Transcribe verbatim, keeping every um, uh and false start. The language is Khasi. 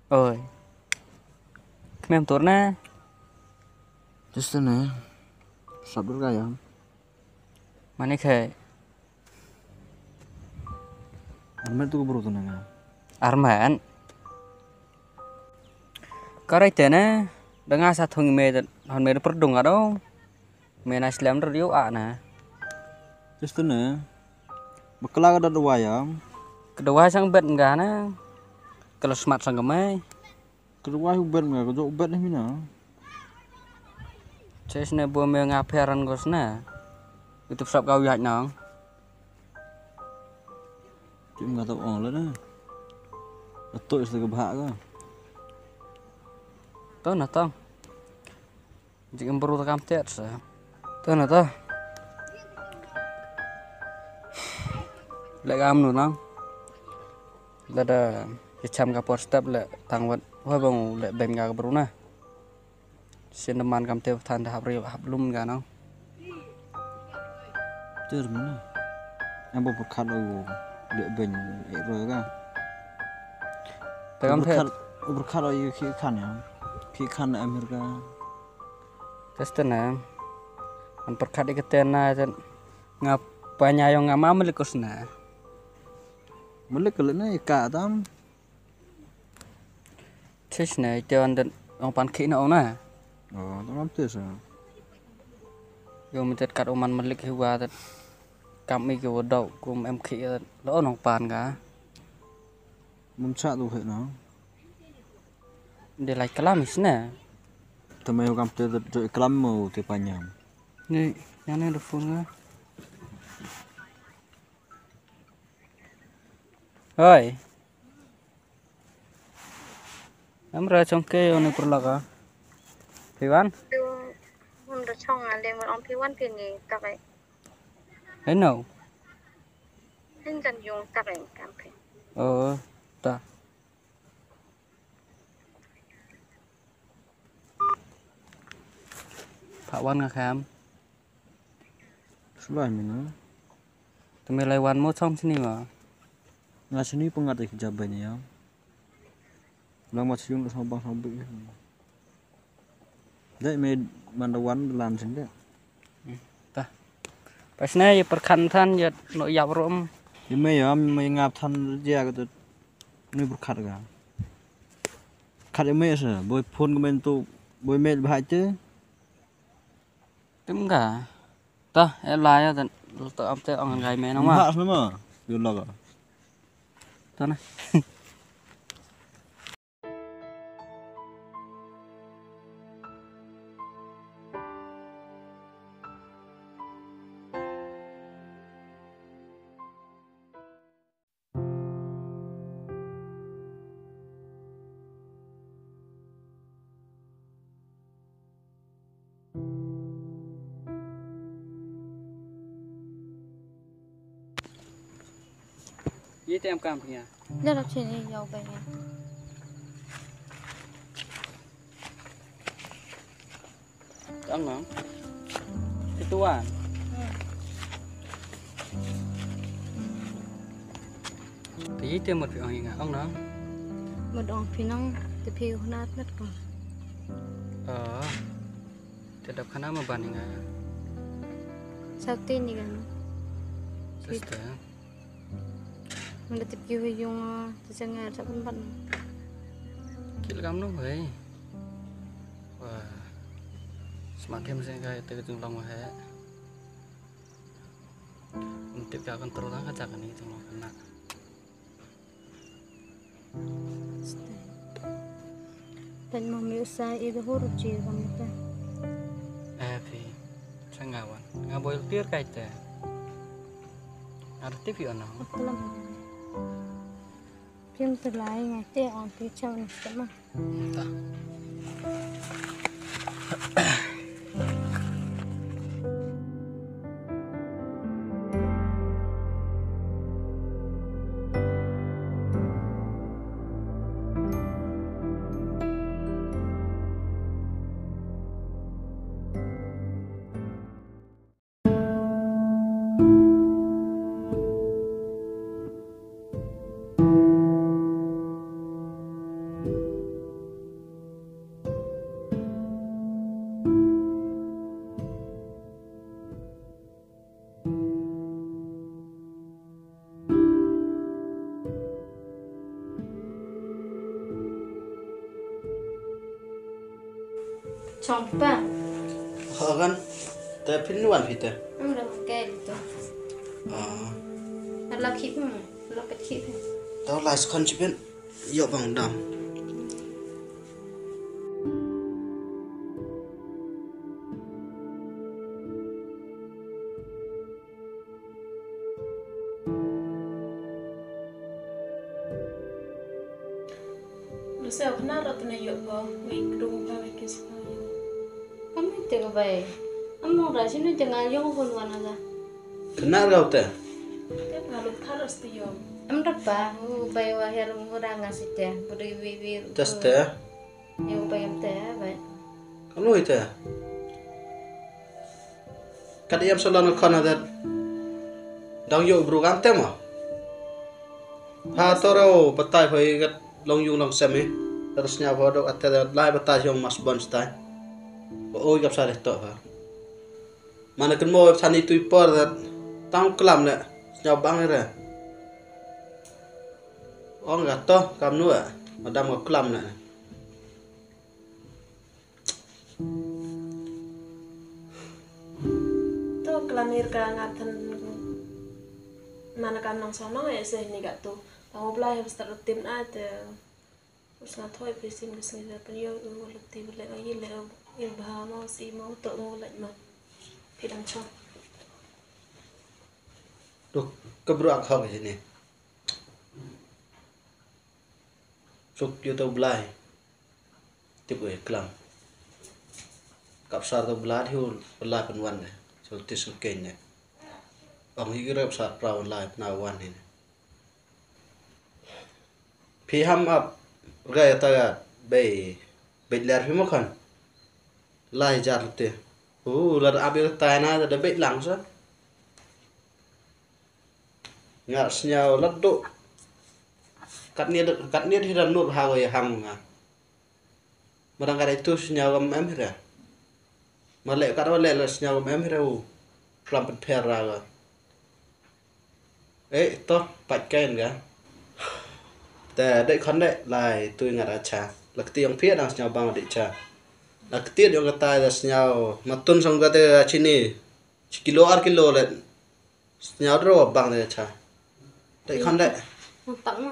Oi. Kmem tur na. Just na. Sabur kaya. Mane khai. Armet tu keburu tu nanga. Armet. Karai tena. Dengan sa thong me hon me perdung ado. Me na slem rio a na. Just na. Bakla ka dawai ya. Ka dawai sang bet nga na. Kalau smat sang kemai. Ka dawai u bet nga, ka jok u bet ni mina. Ces ne bo me nga pheran gos na. Itu sap kau yak nang. Tim nga tau ong la na. Atok is ka bha ka. To na tong. Jing em bru ta kam tet sa. To na to. Le kam nu nang. Lada ya cham ka por step le tang wat. Wa bang le ben ka bru na. Sin man kam te than da hap ri hap lum ka nang. Ter mana. Em bo pyrkhat o le ben e ro ka. Te kam te. Pyrkhat o yu ki khan ya. Ki khan Amerika. Testena. An pyrkhat ïa ka tena jan nga panya yong nga ma malik usna. Malik kele na ika tam. Tisna ite wan den ong pan khina ong na. Oh, tam tis. Yo mitet kat oman malik hiwa tet. Kam i ke wadau kum em khi tet. Lo ong pan ka. Mum cha tu he na. Dia lai kalam isna. Tama yo kam te jo kalam mo te panyam. Ni, yang ni da phone ka. Hoi. Amra chongke yo ni kurlaka. Piwan? Hum da chong ale mo ong piwan pini takai. Hei no. Hin jan yung takai kampe. Oh, ta. Pha wan nga kham. Shlai mina. Teme lai wan mo chong sini ma. Nga sini pengat ki jabai ni ya. Lang ma siung sama bang sama bik. Dek me manda wan lan sini dek. Ta. Pas ne ye perkhan than ye no yap rom. Ye me ya me ngap than ye kata. Ni berkat ka. Khat ye me sa boy phone ke men tu boy me bahai te. Tim ka. Ta e la ya tan. To am te ong gai me no ma. Bahas nama. Yo la ka. Ta na. Ye te em kam pnya. Dah rap sini jauh banyak. Ong nong. Ketuan. Te ite mut phi ong ïa nga ong nong. Mut ong phi nong te phi u hnat nat ko. Oh. Te dap khana ma ban ïa nga. Sati ni kan. Sister. Manda tip ki hui yung te jang nga dap ban ban. Kil kam no hei. Wa. Smat hem seng kai te ka jinglong wa he. Ym tip ka control ka jak ni jinglong kana. Tang mo mi usa i da hur ji kam ta. Eh, phi. Sa nga wan. Nga boi tir kai te. Ar ti phi ono. Aklam. Phim te lai ngai te on ti chau ni sama. Ta. Chong pa. Hagan. Te phin wan phi te. Am ram kai to. Ah. Ala khit mo. Ala khit. Tau lai skhan chipin. Yo bang dam. Lu sa khna rat na yo ba wi kdung ba wi kis ba yo. Kami te ka bai. Among ra sinu jangal yong hun wana da. Khna rau te. Te na lu thar as te yo. Am ra pa u bai wa her mu ra nga site. Budi wi wi. Tes te. Yo bai am te bai. Kamu ite. Kat ïam sa lon khana dat. Dang ïoh bru kan te mo. Ha toro batai phai kat long yung long sem i. Terus nya bodo kat te dat lai batai yong mas bon stai. Ba oi kap sa deh to ha. Mana ken mo san i tui por dat. Tang klam le. Snya bang i re. Ong ga to kam nu a. Madam ga klam le. To klamir ka nga than mana kam nang sonong e se ni ga tu. Tang u Blai ha start tim na te. Us nga thoi pe sim ke sngi da pen yo u le ti le o yi le o yi bha mo si mo to mo le ma. Pi dang chong. Duk kebru ak hok ini. Suk yu to Blai. Tip oi klam. Kap sar to Blai hiu Blai pen wan ne. Sul tis ken ne. Ong hi rep sar pra wan lai na wan ne. Phi ham ap gai ta ga bei bei ler phi mo khan. Lai jar te. U la ap yu ta na da bei lang sa. Nga snyaw lat do. Kat ni kat ni hi ran nur ha wei ham nga. Marang kat itu snyaw gam em hira. Male kat wale la snyaw gam em hira u. Klam pen pher ra ga. Eh to pat kain ga. Te dei khon dei lai tu nga da cha. Lak ti yong phi dang snyaw bang dei cha. Lak ti yong ka tai da snyaw matun song ka te chini. Chi kilo ar kilo le. Sñiaw dro bang de cha. Dei khon de. Nang tak ma.